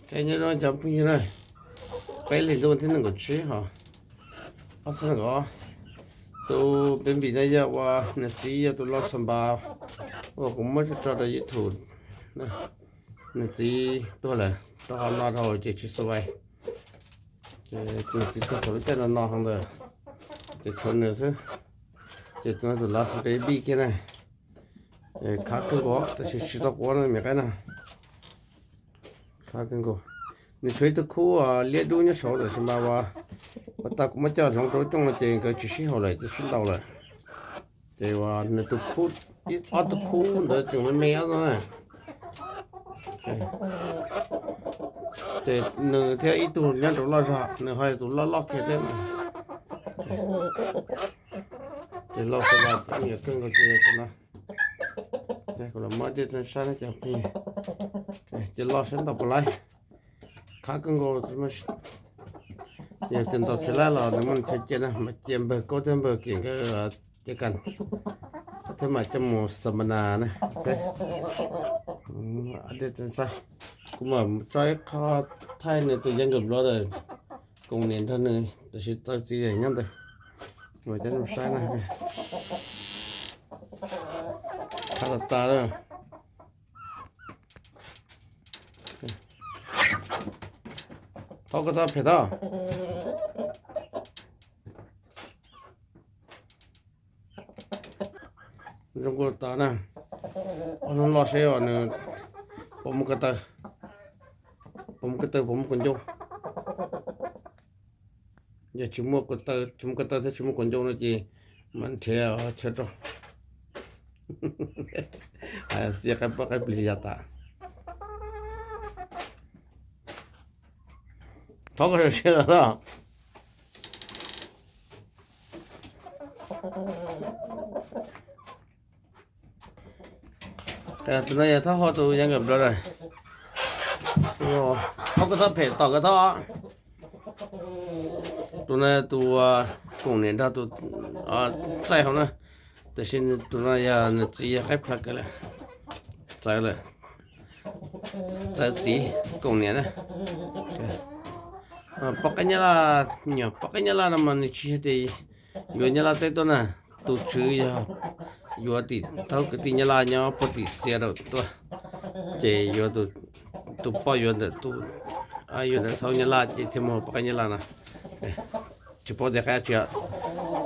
Ces nyob zoo cov phooj ywg na, peb hlis ntuj thib nees nkaum tsib hos ob txhiab nees nkaum, tus baby no yog uas nws txiv yog tus lau xas npas uas kuv muab tso rau YouTube. Nws txiv tuag lawm rau qhov no dhau ces tsis xus vais. Ces nws txiv tuag thaum lub caij no no hov ntawd, ces tshuav nws xwb. Ces tus no tus last baby kiag na, ces khab kawg nkaus tab sis tsis tau quav no me qaib na. Khab kawg nkaus. Nws tshuav ib tug khub liab dub nyob saud tab sis mas uas, uas tau kuv muab coj hloov rau lub cooj no ces nkawd tsis sib haum lawm ces sib ntaus lawm. Ces uas nws tus khub, ob tug khub ntawd tseem me me ob tug na. Ces nws thiab ib tug nyob rau loj zog, nws ho yog tus loj loj kiag thiab. Ces lau xas npas me nyuam kawg nkaus ces no, kuv los muab dej tso saib na cov phooj ywg. Ces lau saib ntau puas laib. Khab kawg nkaus. Yog tias ntaus tsis laib los nws muaj nws chaw cia na, mas cia npawg Kaub thiab npawg Kim nkawd cia kas thiab mam coj mus xam mas nas na. Kuv mam tso ib qho thaij nws tus younger brother, koom niam nrog nws tab sis txawv txiv nyob ntawd. Ua cov saib na, khab tas tas lawm. Thov koj txhob phem tau. Zoo nkauj tas na. Ob hnub loj seb os nws puas muaj ko taw, puas muaj ko taw puas muaj kaus ncauj. Yog tsis muaj ko taw, tsis muaj ko taw thiab tsis muaj kaus ncauj no ces mam nrhiav chaw rau. Xiab qaib pob qaib plis yav tas. Thov koj siab los tau. Tus no yog Thoj Huab tus younger brother. Thov koj txhob phem, tom koj thov. Tus no tus koom niam nrog tus txaij hauv na, tiam sis tus no yog nws txiv yog qaib plhaw kawg lawm, txawv lawm, txawv txiv koom niam na. Poj qaib nyab laj, nyuam poj qaib nyab laj no mas nws tsis yog tias yuav nyab laj teb tuaj na, tus tswv yog yuav tim thoob kwv tij nyab laj nyob puag tim Seattle tuaj, ces yuav tus poj yuav ntawm tus, yuav ntawm thoob nyab laj ces thiaj muaj poj qaib nyab laj no. Tsis paub tias qab tsi,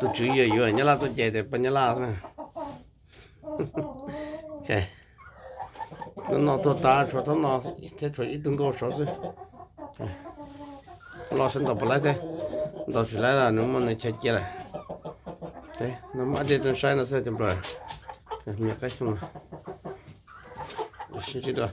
tus tswv yog yuav nyab laj tuaj ces tias poj nyab laj na. Hnub no tuag tas tshuav thoob no thiab tshuav ib tug nkauj saud xwb. Los seb ntaus puas laib thiab, ntaus tsis laib los nws muaj nws chaw cia lawm. No muab dej rau saib no xwb cov npawg, me qaib xyoo no. Sib ntsib dua.